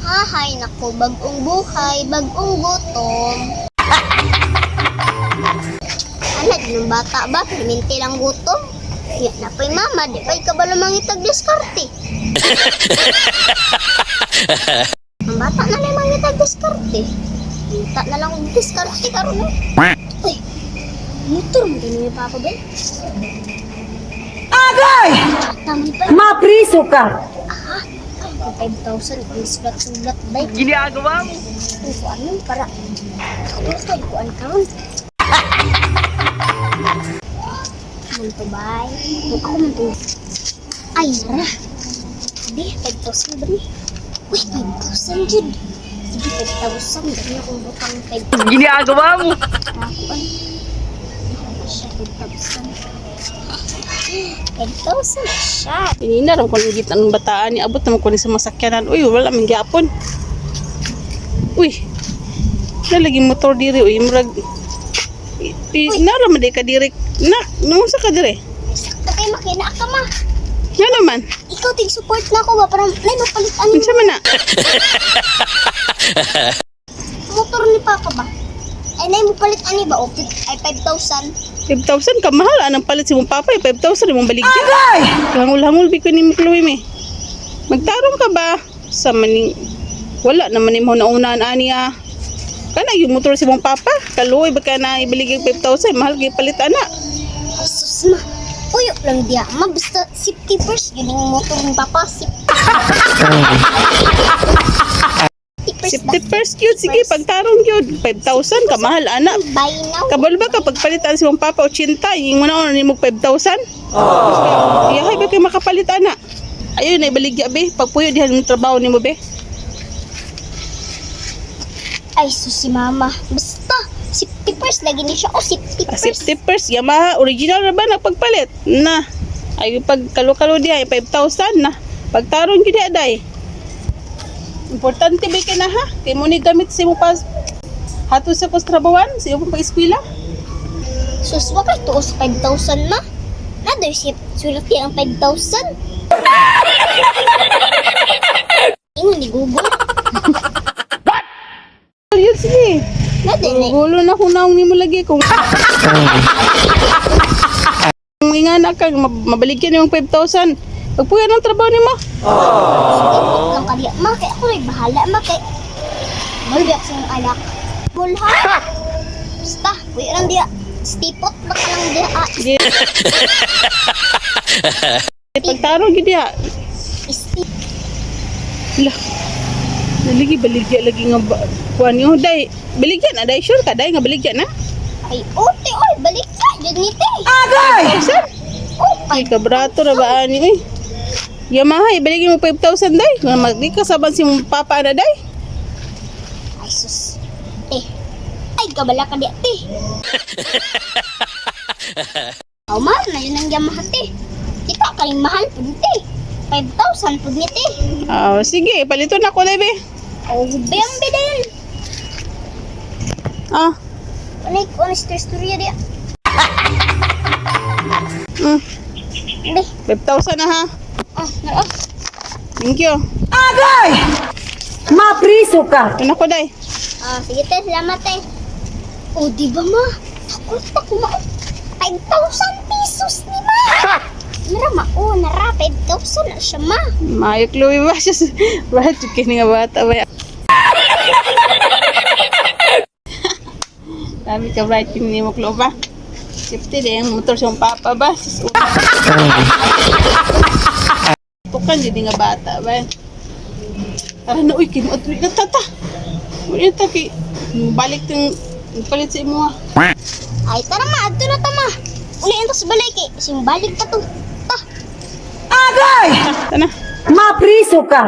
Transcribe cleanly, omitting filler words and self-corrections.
Hahay, naku, bagong buhay, bagong gutom. Anak, ng bata ba? Perminti lang gutom. Ya, na pa'y mama, di pa'y kabalo mangitag diskarte. Ang bata na lang mangitag diskarte. Bata na lang og diskarte karon, no? Uy, motor mo din ni Papa Ben. Agay! Bata man pa. Mapriso ka! Ah, ay, 5,000 kung sulat-sulat ba? Ginagawa mo. Kung kuan nun, para ako to, kuan karon. Man to bay. Kung ako man to. Ay, nara. Abi, 5,000 ba ni? Uy, 5,000 jud. Sige, 5,000. Ganyan akong butang 5,000. Ginagawa mo. Ako ay. Ako siya, 5,000. 5,000 na siya. Pinina ram ko nang ang bataan ni abot naman ko ni sa masakyanan. Uy, wala man gyapon. Uy. Wala lagi motor diri uy, murag nara man di ka diri. Na, nung sa ka diri? Sakto kay makina ka ma. Nga naman. Ikaw tig support na ako ba para nay mapalit ani Unsa man na? motor ni Papa ba? Ay nay mapalit ani ba o ay 5,000. 5,000 ka mahal anang palit si mong papa, eh, 5,000 imong baligya. Agay! Hangul-hangul bi ko ni Chloe me. Magtarong ka ba sa maning wala naman nimo naunaan ani ah. Kana yung motor si mong papa, kaluoy ba ka na ibaligya 5,000, mahal kay palit ana. Ay sus ma. Uyo lang diya ma basta safety first yun yung motor ni Papa, safety first ba? Safety first yun. Sige, pagtarong yun. 5,000, kamahal, ana. Buy now. Kabalo ba kapag palitan si mong papa 80, yung mo na ni mo 5,000? Iyahay ba kayo makapalit, ana? Ayun, naibaligya, be. Pagpuyo, dihan yung trabaho ni mo, be. Ay sus si Mama. Basta safety first lagi ni siya o safety Ah, first. safety first, Yamaha, original na ba na pagpalit? Na. Ay, pag kalo-kalo diha, 5,000 na. Pagtarong yun diha, day. Importante ba kay na, ha? Kay mo ni gamit si mo pa hatod sa trabawan, sa iyong pag-eskwela. Sus wa kay tuos 5,000 ma. Nadoy si sulat ang 5,000. Ingon ni Google. Yun, sige. Nadoy na Gulo na kung naong nimo lagi kung kung ingana ka mabaligyan yung 5,000. Pagpuya ng trabaho nimo. Ikot lang kaliya. Ma, kay ako rin bahala. Ma, kay malbiyak sa iyong alak. Bulha! Basta, kuya lang diya. Stipot na ka lang diya. Ah, Di. Pagtarong gid diha. Stip. Lah. Naligi baligya lagi nga ba, kuan yo day. Baligya na day, sure ka day nga baligya na. Ay, ote, oy, balik ka. Diyan ni te. Agay! 5,000. Oh, Ay kabrato ra ba ani oy. Yamaha ibaligya mo 5,000 day. Nga magdi ka saban si mong papa na day. Ay, sus. Te. Ay, kabala ka diya, te. Oh, mahal na yun ang Yamaha, te. Kita ka rin mahal po ni te. 5,000 po ni te. Ah, sige, palito na ko day be. Oh, bembe din. Ah. Ano yung istorya diya? Be. 5,000 na ha. Oh, nara. Thank you. Agay! Mapriso ka! Ano ko day? Ah, sige te, salamat te. O, di ba ma? Ako pa kuma 5,000 pesos ni ma. Nara ma, oh, nara 5,000 na siya ma. Mayo Chloe ba siya? Right, kini nga bata ba? Dami ka bright kini mo Chloe ba? Safety din ang motor siyang papa ba? Sus, tukan di nga bata ba? Tara na, uy, kinuot na tata. Uy, ta kay balik ting palit sa imo ah. Ay, tara ma, adto na ta ma. Uli entos balay kay simbalik pa to. Ta. Agay! Tana. Mapriso ka!